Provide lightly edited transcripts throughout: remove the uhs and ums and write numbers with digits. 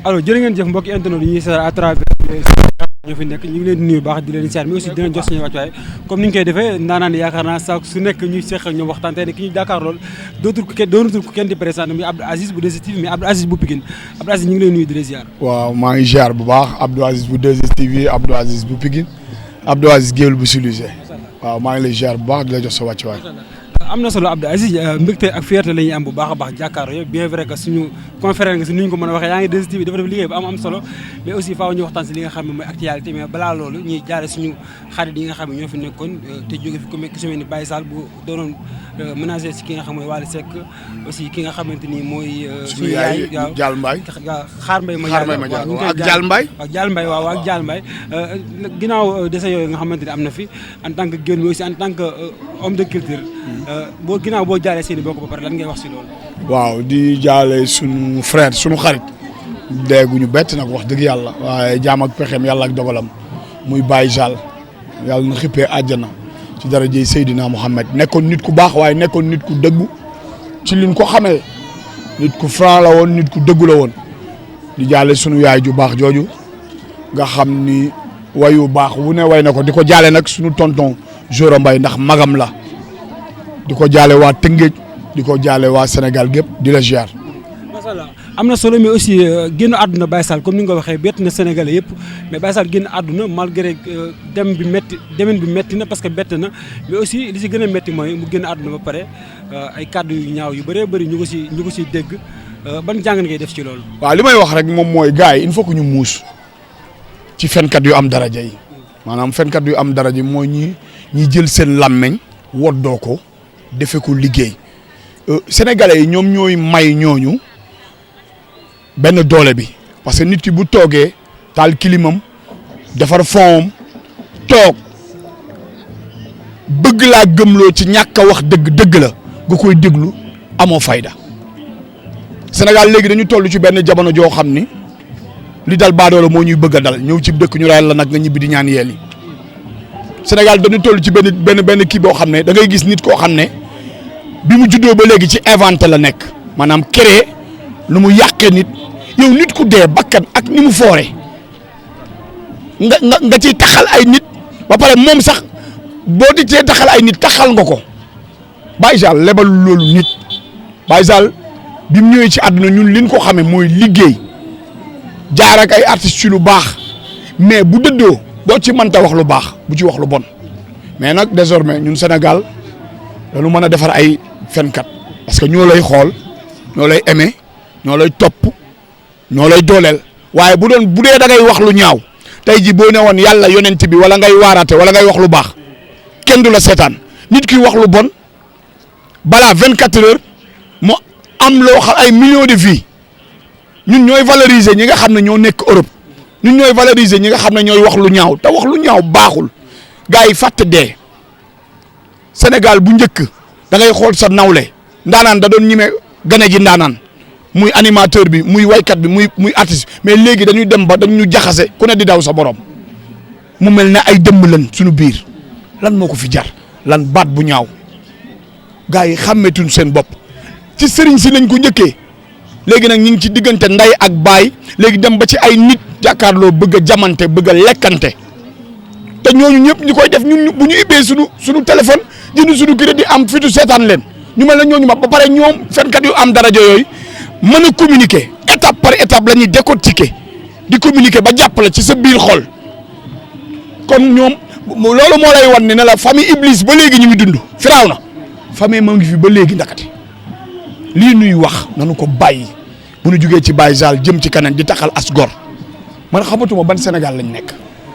alors jërë ngeen jëf mbokki internet yi ñuy seetaan à travers ñoo fi nekk ñu ngi leen di nuyu baax di leen siyaar mais aussi dina jox suñu wàccuwaay comme ni ñu koy defee ndaanaan yaakaar naa saa su nekk ñuy seq ak ñoom waxtaan tey ne ki ñu Dakar lool dootul ko kenn di présenté muy Abdou Aziz bu 2STV mais Abdou Aziz bu Pikine Abdou Aziz ñu ngi leen nuyu di leen ziar. waaw maa ngi ziar bu baax Abdou Aziz bu 2STV Abdou Aziz bu Pikine Abdou Aziz géwél bu Silusé waaw maa ngi lay ziar bu baax di la jox sa wàccuwaay. am na solo Abdou Aziz mbégte ak fierté la ñuy am bu baax a baax jàkkaarloo yow bien vrai que suñu conférence nga si ni ñu ko mën a waxee yaa ngi 2STV dafa def liggéey bu am solo mais aussi faaw ñu waxtaan si li nga xam ne mooy actualité mais balaa loolu ñuy jaare suñu xarit yi nga xam ne ñoo fi nekkoon te jóge fi ku mel ni Baye Sall bu doonoon ménager si ki nga xam mooy Wally Seck aussi ki nga xamante ni mooy suñu yaay waaw Dial Mbaye xaar mbay ma ak Dial Mbaye ak Dial Mbaye waaw ak Dial Mbaye ginnaaw dese yooyu nga xamante ni am na fi en tant que génn mais aussi en tant que homme de culture boo ginnaaw boo jaalee seen i bokk ba pare lan ngay wax si loolu. waaw di jaale suñu frère suñu xarit dégguñu bett nag wax dëgg yàlla waaye jaam ak pexeem yàlla ak dogalam muy Baye Sall yàlla na xippee àjjana ci darajey Seydina Mohamed nekkoon nit ku baax waaye nekkoon nit ku dëggu ci liñ ko xamee nit ku franc la woon nit ku dëggu la woon di jaale sunu yaay ju baax jooju nga xam ni wayu baax wu ne way na ko di ko jaale nag sunu tonton Joro Mbaye ndax magam la di ko jaale waa Tëngéej di ko jaale waa Sénégal gépp di la ziar. macha allah am na solo mais aussi génn àdduna Baye Sall comme ni nga ko waxee bett na Sénégalais yëpp mais Baye Sall génn àdduna malgré demin bi metti na parce que bett na mais aussi li si gën a metti mooy mu génn àdduna ba pare ay kàddu yu ñaaw yu bëree bëri ñu ko si dégg ban jàng ngay def ci loolu. waaw li may wax rek moom mooy gars yi il faut que ñu muus ci fenkat yu am daraja yi maanaam fenkat yu am daraja yi mooy ñi jël seen làmmeñ woddoo ko defe ko liggéey sénégalais yi ñoom ñooy may ñooñu benn doole bi parce que nit ki bu toogee taal kilimam defar fondam toog bëgg laa gëmloo ci ñàkk a wax dëgg la nga koy déglu amoo fayda Sénégal léegi dañu toll ci benn jamono joo xam ni li dal baadoola moo ñuy bëgg a dal ñëw ci dëkk ñu rayal la nag nga ñibbi di ñaan yeel yi Sénégal dañu toll ci benn kii boo xam ne da ngay gis nit koo xam ne bi mu juddoo ba léegi ci inventé la nekk maanaam créer lu mu yàqee nit yow nit ku dee bakkan ak ni mu foore nga ciy taxal ay nit ba pare moom sax boo di cee taxal ay nit taxal nga ko Baye Sall lebal loolu nit Baye Sall bi mu ñëwee ci àdduna ñun liñ ko xamee mooy liggéey jaar ak ay artistes ci lu baax mais bu dëddoo doo ci mënta wax lu baax bu ci wax lu bon mais nag désormais ñun Sénégal dañu mën a defar ay fenkat parce que ñoo lay xool ñoo lay aimé ñoo lay topp ñoo lay dooleel waaye bu dee da ngay wax lu ñaaw tey ji boo ne woon yàlla yonent bi wala ngay waaraate wala ngay wax lu baax kenn du la seetaan nit ki wax lu bon balaa 24 heures mu am loo xam ay millions de vies ñun ñooy valoriser ñi nga xam ne ñoo nekk Europe ñun ñooy valoriser ñi nga xam ne ñooy wax lu ñaaw te wax lu ñaaw baaxul gars yi fàtte dee Sénégal bu njëkk da ngay xool sa nawle ndaanaan da doon ñime gane ji ndaanaan muy animateur bi muy waykat bi muy artiste mais léegi dañuy dem ba dañu jaxase ku ne di daw sa borom mu mel ne ay dëmb lan suñu biir lan moo ko fi jar lan baat bu ñaaw gars yi xàmmeetuñ seen bopp ci sëriñ si lañ ko njëkkee léegi nag ñu ngi ci diggante nday ak baay léegi dem ba ci ay nit jàkkaarloo bëgg a jamante bëgg a lekkante te ñooñu ñëpp ñu koy def ñun bu ñu ubbee suñu téléphone jënd suñu crédit am fitu seetaan leen ñu mel ne ñooñu ba pare ñoom fenkat yu am daraja yooyu mën a communiquer étape par étape la ñuy décortiquer di communiquer ba jàppale ci sa biir xol kon ñoom loolu moo lay wan ne la famille Iblis ba léegi ñu ngi dund Firawna famille moo ngi fi ba léegi ndakate lii nuy wax nanu ko bàyyi bu ñu jugee ci Baye Sall jëm ci kanam di taxal as gor man xamatuma ban Sénégal lañ nekk.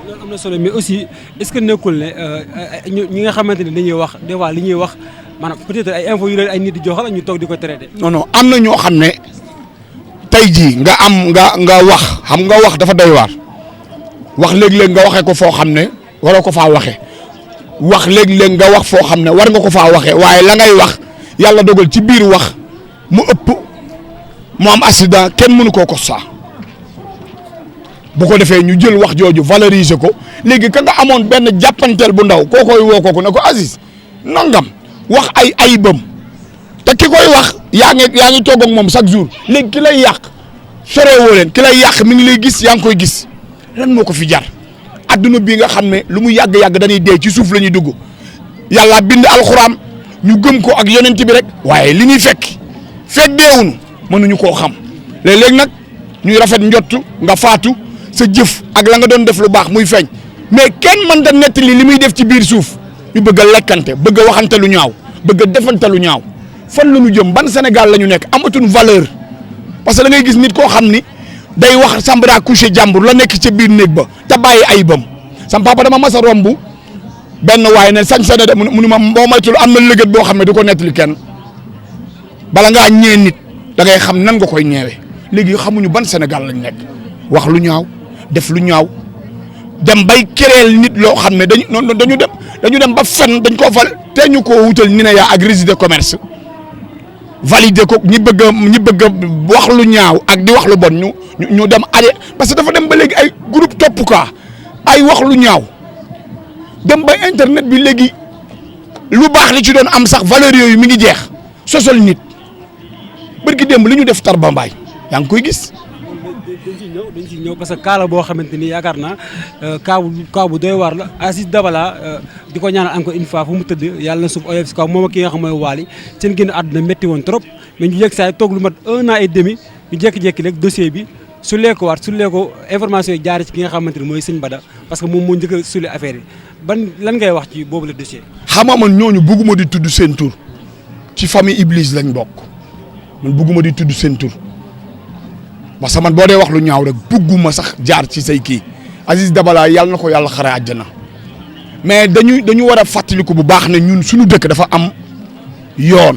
loolu am na solo mais aussi est-ce que nekkul ne ñi nga xamante ne dañuy wax des fois li ñuy wax maanaam peut-être ay infos yu leen ay nit di joxal ñu toog di ko traité. non am na ñoo xam ne tey jii nga wax xam nga wax dafa doy waar wax léeg-léeg nga waxee ko foo xam ne waroo ko faa waxee wax léeg-léeg nga wax foo xam ne war nga ko faa waxee waaye la ngay wax yàlla dogal ci biir wax mu ëpp mu am accident kenn mënu koo ko saa bu ko defee ñu jël wax jooju valoriser ko léegi ka nga amoon benn jàppanteel bu ndaw koo koy woo kooku ne ko Aziz nangam wax ay ayibam te ki koy wax yaa ngi toog ak moom chaque jour léegi ki lay yàq sorewoo leen ki lay yàq mi ngi lay gis yaa ngi koy gis lan moo ko fi jar adduna bii nga xam ne lu mu yàgg-yàgg dañuy dee ci suuf la ñuy dugg yàlla bind alxuraan ñu gëm ko ak yonent bi rek waaye li ñuy fekk deewunu mënuñu koo xam léeg-léeg nag ñuy rafet njott nga faatu sa jëf ak la nga doon def lu baax muy feeñ mais kenn mën da nettali li muy def ci biir suuf ñu bëgg a lekkante bëgg a waxante lu ñaaw bëgg a defante lu ñaaw fan la ñu jëm ban Sénégal la ñu nekk amatuñ valeur parce que da ngay gis nit koo xam ni day wax chambre à coucher jàmbur la nekk ca biir néeg ba te bàyyi ayibam sam papa dama mas a romb benn waaye ne sañ sa de mu ma boo moytul am na lëgët boo xam ne du ko nettali kenn bala ngaa ñee nit da ngay xam nan nga koy ñeewee léegi xamuñu ban Sénégal lañ nekk wax lu ñaaw def lu ñaaw dem bay kereel nit loo xam ne dañu dem ba fen dañ koo fal te ñu koo wutal ni ne yaa ak registre de commerce validé ko ñi bëgg a wax lu ñaaw ak di wax lu bon ñu dem aje parce que dafa dem ba léegi ay groupe topp ka ay wax lu ñaaw dem ba internet bi léegi lu baax li ci doon am sax valeur yooyu mi ngi jeex sosal nit bërki démb li ñu def Tarba Mbaye yaa ngi koy gis. dañ ci ñëw parce que cas la boo xamante ni yaakaar naa cas bu doy waar la Aziz Dabala di ko ñaanal encore une fois fu mu tëdd yàlla na suuf oyof si kaw moom ak ki nga xam mooy Wally seen génn àdduna métti woon trop mais ñu yegg saa yi toog lu mat 1 an et demi ñu jékki-jékki rek dossier bi su lee ko information yi jaare ci ki nga xamante ni mooy Sëñ Bada parce que moom moo njëkk a suli affaire yi ban lan ngay wax ci boobu la dossier. xam nga man ñooñu bugguma di tudd seen tur ci famille Iblis lañ bokk man bugguma di tudd seen tur. parce que man boo dee wax lu ñaaw rek bugguma sax jaar ci say kii Aziz Dabala yàlla na ko yàlla xare àjjana mais dañu war a fàttaliku bu baax ne ñun suñu dëkk dafa am yoon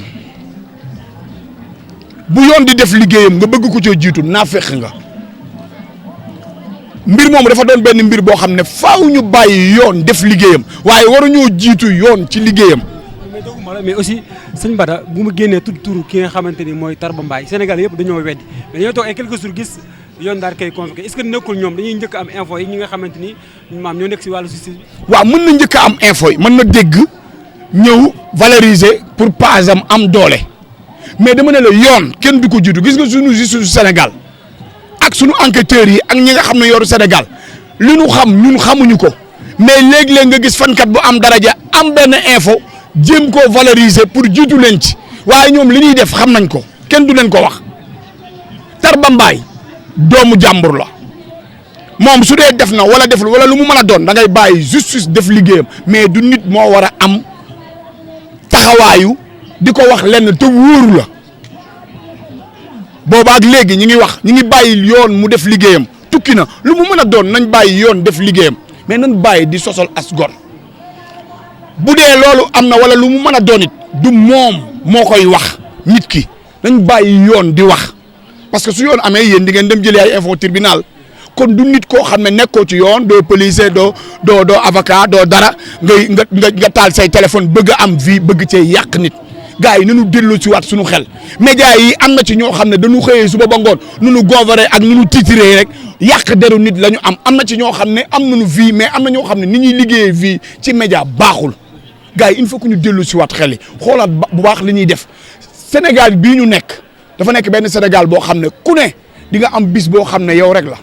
bu yoon di def liggéeyam nga bëgg ko cee jiitu naa fekk nga mbir moom dafa doon benn mbir boo xam ne faaw ñu bàyyi yoon def liggéeyam waaye waruñoo jiitu yoon ci liggéeyam. mais aussi Sëñ Bada bu mu génnee tudd turu ki nga xamante ni mooy Tarba Mbaye Sénégal yëpp dañoo weddi mais dañoo toog ay quelques jours gis yoon daal koy convoqué est-ce que nekkul ñoom dañuy njëkk am info yi ñi nga xamante ni maam ñoo nekk si wàllu justice. waaw mën na njëkk am info yi mën na dégg ñëw valoriser pour pas am doole mais dama ne la yoon kenn du ko jiitu gis nga suñu justice Sénégal ak suñu enquêteurs yi ak ñi nga xam ne yoru Sénégal li ñu xam ñun xamuñu ko mais léeg-léeg nga gis fankat bu am daraja am benn info. jéem koo valoriser pour jiitu leen ci waaye ñoom li ñuy def xam nañ ko kenn du leen ko wax Tarba Mbaye doomu jàmbur la moom su dee def na wala deful wala lu mu mën a doon da ngay bàyyi justice def liggéeyam mais du nit moo war a am taxawaayu di ko wax lenn te wóoru la boobaak léegi ñi ngi wax ñi ngi bàyyi yoon mu def liggéeyam tukki na lu mu mën a doon nañ bàyyi yoon def liggéeyam mais nañ bàyyi di sosol as gor bu dee loolu am na wala lu mu mën a doon it du moom moo koy wax nit ki dañ bàyyi yoon di wax parce que su yoon amee yéen di ngeen dem jëlee ay info tribunal kon du nit koo xam ne nekkoo ci yoon doo policier doo avocat doo dara nga taal say téléphone bëgg a am vie bëgg cee yàq nit gars yi nañu dellu ci waat suñu xel média yi am na ci ñoo xam ne dañu xëyee suba ba ngoon nunu gonfale ak nunu titré rek yàq deru nit la ñu am na ci ñoo xam ne am nañu vie mais am na ñoo xam ne ni ñuy liggéeyee vie ci média baaxul gars yi il faut que ñu dellu si waat xel yi xoolaat bu baax li ñuy def Sénégal bii ñu nekk dafa nekk benn Sénégal boo xam ne ku ne di nga am bis boo xam ne yow rek la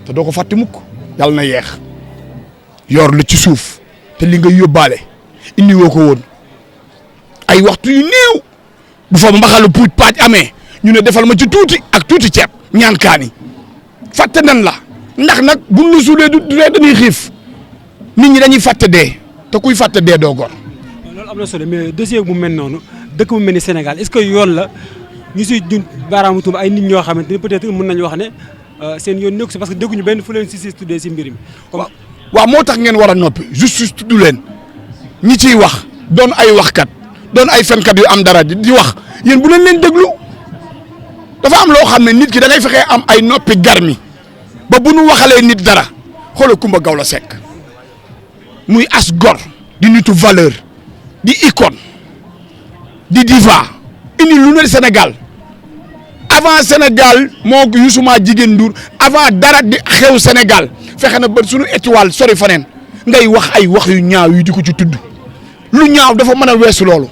te doo ko fàtte mukk yàlla na yeex yor la ci suuf te li nga yóbbaale indi woo ko woon ay waxtu yu néew bu fa mbaxalu puuj paaj amee ñu ne defal ma ci tuuti ak tuuti ceeb ñaan kaani fàtte nan la ndax nag buñ la suulee du dee dañuy xiif nit ñi dañuy fàtte dee te kuy fàtte dee doo gor. loolu am na solo mais dossier bu mel noonu dëkk bu mel ni Sénégal est-ce que yoon la ñu siy jun baaraamu tuuma ay nit ñoo xamante ni peut-être mën nañu wax ne seen yoon nekku si parce que dégguñu benn fu leen si tuddee si mbir mi. waaw moo tax ngeen war a noppi justice tudd leen ñi ciy wax doon ay waxkat doon ay fenkat yu am dara di wax yéen bu leen déglu dafa am loo xam ne nit ki da ngay fexee am ay noppi garmi ba bu nu waxalee nit dara xoolal Kumba Gawlo Seck muy as gor di nitu valeur di icône di diva indi lu ne Sénégal avant Sénégal moo Youssouma Jigéen Ndour avant dara di xew Sénégal fexe na ba suñu étoile sori faneen ngay wax ay wax yu ñaaw yu di ko ci tudd lu ñaaw dafa mën a weesu loolu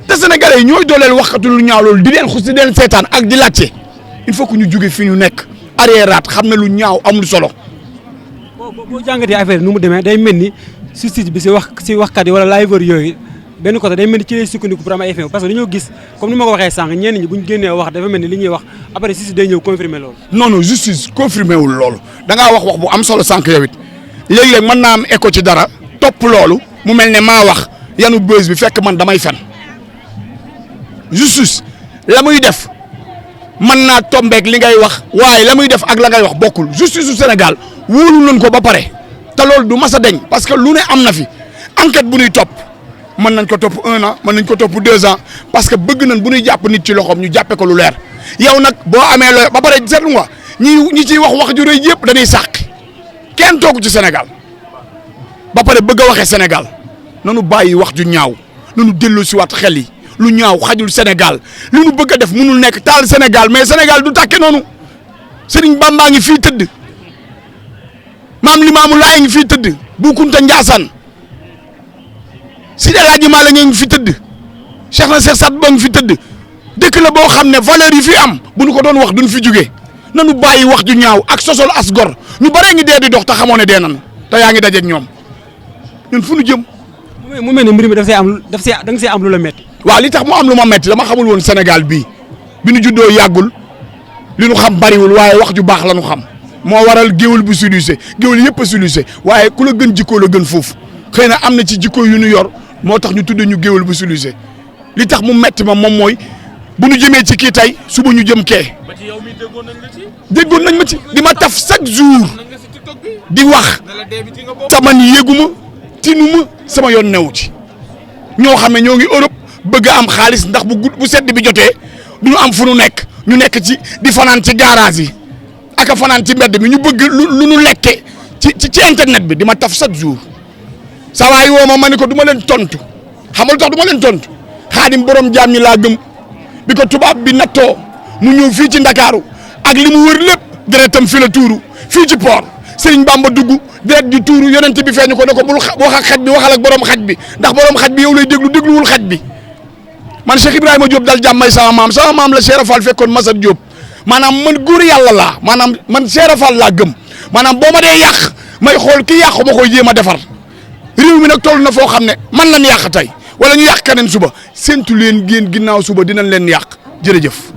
te Sénégalais yi ñooy dooleel waxatu lu ñaaw loolu di leen xus di leen seetaan ak di laajte il faut que ñu jóge fi ñu nekk arriéraat xam ne lu ñaaw amul solo. boo jàngatee affaire nu mu demee day mel ni justice bi si waxkat yi wala liveur yooyu benn côté day mel ni ci lay sukkandiku pour am ay effet parce que dañoo gis comme ni ma ko waxee sànq ñenn ñi bu ñu génnee wax dafa mel ni li ñuy wax après justice day ñëw confirmer loolu. non justice confirmé wul loolu da ngaa wax bu am solo sànq yow it léeg-léeg mën naa am écho ci dara topp loolu mu mel ne maa wax yanu bës bi fekk man damay fen justice la muy def mën naa tombeek li ngay wax waaye la muy def ak la ngay wax bokkul justice su Sénégal wóolu nañ ko ba pare te loolu du mas a deñ parce que lu ne am na fi enquête bu ñuy topp mën nañ ko topp 1 an mën nañ ko topp 2 ans parce que bëgg nañ bu ñuy jàpp nit ci loxoom ñu jàppe ko lu leer yow nag boo amee looy ba pare seetlu nga ñi ciy wax ju rëy yëpp dañuy sàq kenn toogu ci Sénégal ba pare bëgg a waxee Sénégal nanu bàyyi wax ju ñaaw nanu dellu si waat xel yi lu ñaaw xajul Sénégal li nu bëgg a def mënul nekk taal Sénégal mais Sénégal du tàkke noonu Serigne Bamba ngi fii tëdd maam Limaamu Laay ngi fii tëdd Bu Kunta Njaasaan Sidi El Hadji Malick ngi fi tëdd Cheikh na Cheikh Saad Bou ngi fi tëdd dëkk la boo xam ne valeur yi fi am bu nu ko doon wax duñ fi jugee nanu bàyyi wax ju ñaaw ak sosol as gor ñu bare ngi dee di dox te xamoo ne dee nan te yaa ngi dajeeg ñoom ñun fu nu jëm. mu mel ne mbir mi da nga see am lu la métti. waaw li tax mu am lu ma métti dama xamul woon Sénégal bii bi nu juddoo yàggul li nu xam bariwul waaye wax ju baax la nu xam moo waral géwél bu sulucé géwél yëpp a sulucé waaye ku la gën jikkoo la gën foofu xëy na am na ci jikko yu nu yor moo tax ñu tuddee ñu géwél bu sulucé li tax mu métti ma moom mooy bu nu jëmee ci kii tey suba ñu jëm kee. ba ci yow mi déggoon nañ ma ci di ma taf chaque jour di wax sama ni yéeguma tinuma sama yoon newu ci ñoo xam ne ñoo ngi Europe bëgg a am xaalis ndax bu sedd bi jotee du ñu am fu nu nekk ñu nekk ci di fanaan ci garage yi ak a fanaan ci mbedd mi ñu bëgg lu nu lekke ci internet bi di ma taf chaque jour saa waay woo ma ni ko du ma leen tontu xamal tax du ma leen tontu Xaadim borom jaam ñi laa gëm bi ko tubaab bi nattoo mu ñëw fii ci Ndakaaru ak li mu wër lépp deretam fi la tuuru fii ci port Serigne Bamba dugg deret di tuuru yonent bi feeñu ko ne ko bul wax ak xaj bi waxal ak borom xaj bi ndax borom xaj bi yow lay dégluwul xaj bi man Cheikh Ibrahima Diop dal jàmmay sama maam la Cheikh Fall fekkoon Masar Diop maanaam man góor yàlla laa maanaam man Cheikh Fall laa gëm maanaam boo ma dee yàq may xool ki yàqu ma koy jéem a defar réew mi nag toll na foo xam ne man lañ yàq tey wala ñu yàq keneen suba séntu leen génn ginnaaw suba dinañ leen yàq jërëjëf.